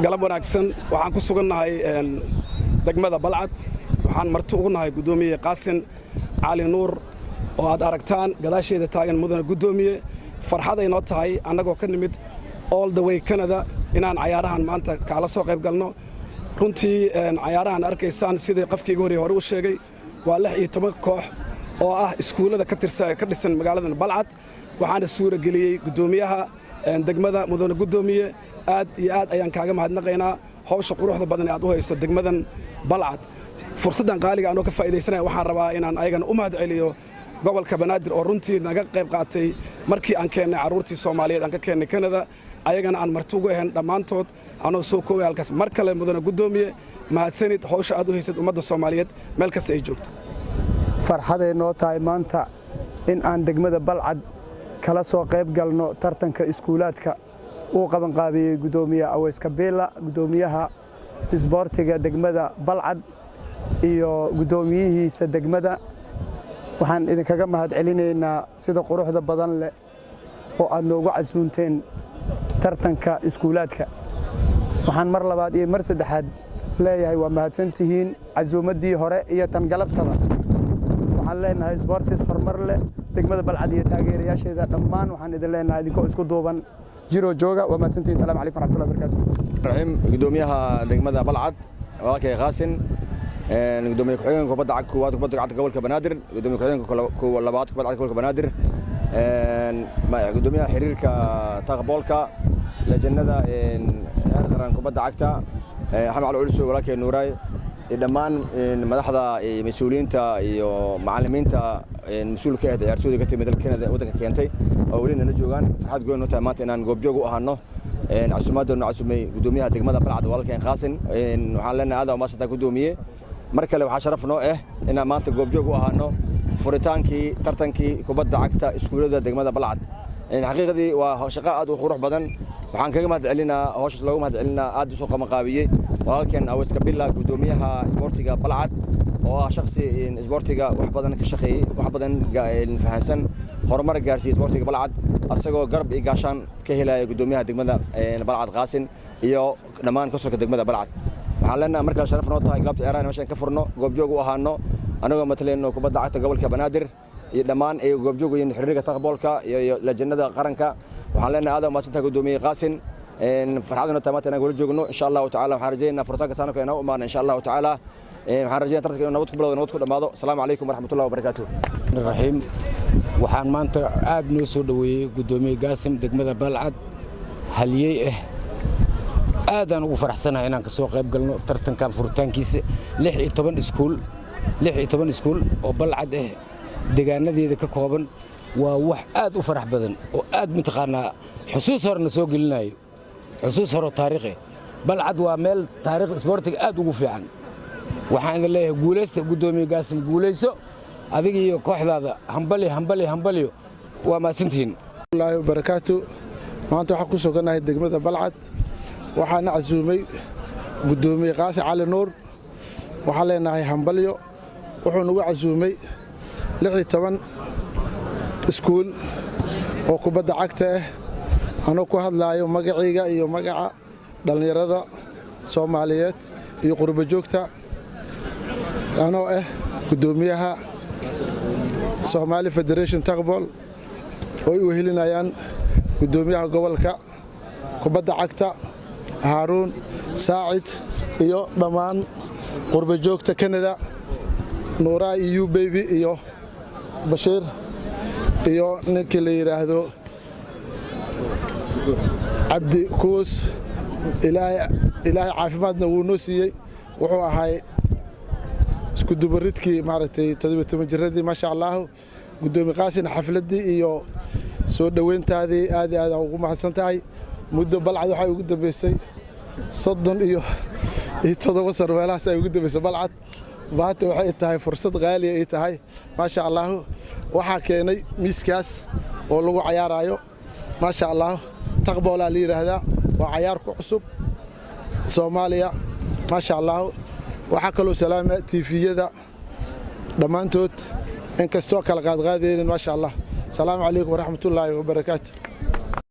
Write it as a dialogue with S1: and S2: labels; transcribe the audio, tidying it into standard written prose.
S1: Galab wanaagsan. Waxaan ku sugannahay degmada Balcad. Waxaan marti ugu nahay Guddoomiye Qaasin Cali Nuur oo aad aragtaan gadaasheeda taagan. Mudane guddoomiye, farxaday noo tahay annagoo ka nimid all the way Canada inaan cayaarahan maanta kaala soo qayb galno. Runtii cayaarahan arkaysaan, sidii qofkii iga horreye hore u sheegay, waa 16 koox oo ah iskuullada ka tirsan ka dhisan magaaladan Balcad. Waxaana suurageliyey guddoomiyaha degmada. Mudane guddoomiye, aad iyo aad ayaan kaaga mahadnaqaynaa hawsha quruxda badan ee aad u hayso degmadan Balcad. Fursaddan qaaliga anoo ka faa'iidaysanaya, waxaan rabaa inaan ayagana u mahad celiyo gobolka Banaadir oo runtii naga qayb qaatay markii aan keennay carruurtii Soomaaliyeed aan ka keennay Canada, ayagana aan marti ugu ahayn dhammaantood. Anoo soo koobay halkaas, mar kale, mudane guddoomiye, mahadsanid hawsha aad u haysad ummadda Soomaaliyeed meel kasta ay joogto.
S2: Farxaday noo tahay maanta in aan degmada Balcad kala soo qayb galno tartanka iskuulaadka uu qabanqaabiyey Guddoomiye Aweys Kabiila, guddoomiyaha isboortiga degmada Balcad iyo guddoomiyihiisa degmada. Waxaan idinkaga mahad celinaynaa sida quruxda badan leh oo aad noogu casuunteen tartanka iskuulaadka. Waxaan mar labaad iyo mar saddexaad leeyahay, waa mahadsantihiin casuumaddii hore iyo tan galabtaba. Waxaan leenahay sboortis horumar leh degmada Balcad iyo taageerayaasheeda dhammaan. Waxaan idin leenahay, idinkoo isku duuban, jiroo jooga. Waa mahadsantihiin. Salamu calaykum waraxmatullahi wabarakatuh.
S3: Raxiim, gudoomiyaha degmada Balcad walaalkay Qaasin, gudoomiye ku-xigeenka kubadda cagta koowaad kubadda cagta gobolka Banaadir, gudoomiye ku-xigeenka labaad kubadda cagta gobolka Banaadir, gudoomiyaha xiriirka taqboolka, lajannada heer qaran kubadda cagta Axmed Cali Culus, walaalkay Nuuraay, iyo dhammaan madaxda, mas-uuliyiinta iyo macallimiinta mas-uul ka ahayd ciyaartooyda ka timid dalka Canada waddanka keentay oo weli nala joogaan. Farxad goyn noo tahay maanta inaan goobjoog u ahaano casuumaaddoona casumay gudoomiyaha degmada Balcad walaalkeen Qaasin. Waxaan leenahay, aad umaasantaa, gudoomiye. Mar kale waxaa sharaf noo ah inaan maanta goobjoog u ahaano furitaankii tartankii kubadda cagta iskuullada degmada Balcad. Xaqiiqdii waa shaqo aad u qurux badan. Waxaan kaga mahad celinaa, hawshaas looga mahad celinaa, aad usoo qabanqaabiyey walaalkeen Aweys Kabila, gudoomiyaha isboortiga Balcad, oo ah shakhsi isboortiga wax badan ka shaqeeyey, wax badan fahansan, horumar gaarsiiyey isboortiga Balcad, asagoo garab iyo gaashaan ka helaya gudoomiyaha degmada Balcad Qaasin iyo dhammaan kosolka degmada Balcad. Waxaan leenahay, mar kale sharaf noo tahay galabta ciyaaraha meeshaan ka furno, goobjoog u ahaano, anagoo matalayno kubadda cagta gobolka Banaadir iyo dhammaan ay goobjoog u yihiin xiriirka taqboolka iyo lajannada qaranka. Waxaan leenahay, aad umahadsantahay, gudoomiye Qaasin. Farxaduna tahay maanta inaan wala joogno. Insha Allahu tacaala waxaan rajaynaynaa furitaanka saanadka inaan u imaano. Insha Allahu tacaala waxaan rajaynaa tartanka inuu nabad ku bilowdo, nabad ku dhammaado. Asalaamu calaykum waraxmatullahi wabarakaatuh.
S4: Raxiim, waxaan maanta aad noo soo dhoweeyey Guddoomiye Gaasim degmada Balcad, haliyey ah. Aadaan ugu faraxsanahay inaan ka soo qayb galno tartankan furitaankiisa. 16 iskuul, 16 iskuul oo Balcad ah, deegaanadeeda ka kooban, waa wax aad u farax badan oo aad mataqaanaa xusuus horena soo gelinayo, xusuus hore taariikhi. Balcad waa meel taariikh isboortiga aad ugu fiican. Waxaan idin leeyahay, guulaysta. Guddoomiye Gaasim, guulayso adiga iyo kooxdaada. Hambalyo, hambalyo, hambalyo. Waa mahadsantihiin.
S5: Allaahi wabarakaatu. Maanta waxaan ku sugannahay degmada Balcad. Waxaana casuumay Guddoomiye Qaasi Cali Nuur. Waxaan leenahay hambalyo. Wuxuu nagu casuumay 16 iskuul oo kubadda cagta ah. Anuu ku hadlaayo magacayga iyo magaca dhallinyarada Soomaaliyeed iyo qurbo joogta, anoo ah guddoomiyaha Somali Federation Teqball, oo ay wehelinayaan guddoomiyaha gobolka kubadda cagta Haaruun Saacid iyo dhammaan qurbo joogta Canada, Nuuraa iyo Beybi iyo Bashiir iyo ninkii la yidhaahdo Cabdi Kuus. Ilaahay caafimaadna wuu noo siiyey. Wuxuu ahay iskudubaridkii maaragtay 17 jiradii. Maasha Allaahu, Guddoomiye Qaasin, xafladdii iyo soo dhoweyntaadii aad iyo aad aan ugu mahadsan tahay. Muddo Balcad waxay ugu dambeysay 37 sano meelahaas ay ugu dambeysay Balcad. Maanta waxay tahay fursad qaaliya ay tahay. Maasha Allaahu, waxaa keenay miiskaas oo lagu cayaaraayo. Maasha Allaahu, taqboolaa la yidhaahdaa, waa cayaar ku cusub Soomaaliya. Maasha Allaahu, waxaa kaloo salaama tiifiyada dhammaantood, inkastoo kala qaadqaadaynin. Maasha Allah. Asalaamu calaykum waraxmatullaahi wabarakaatu.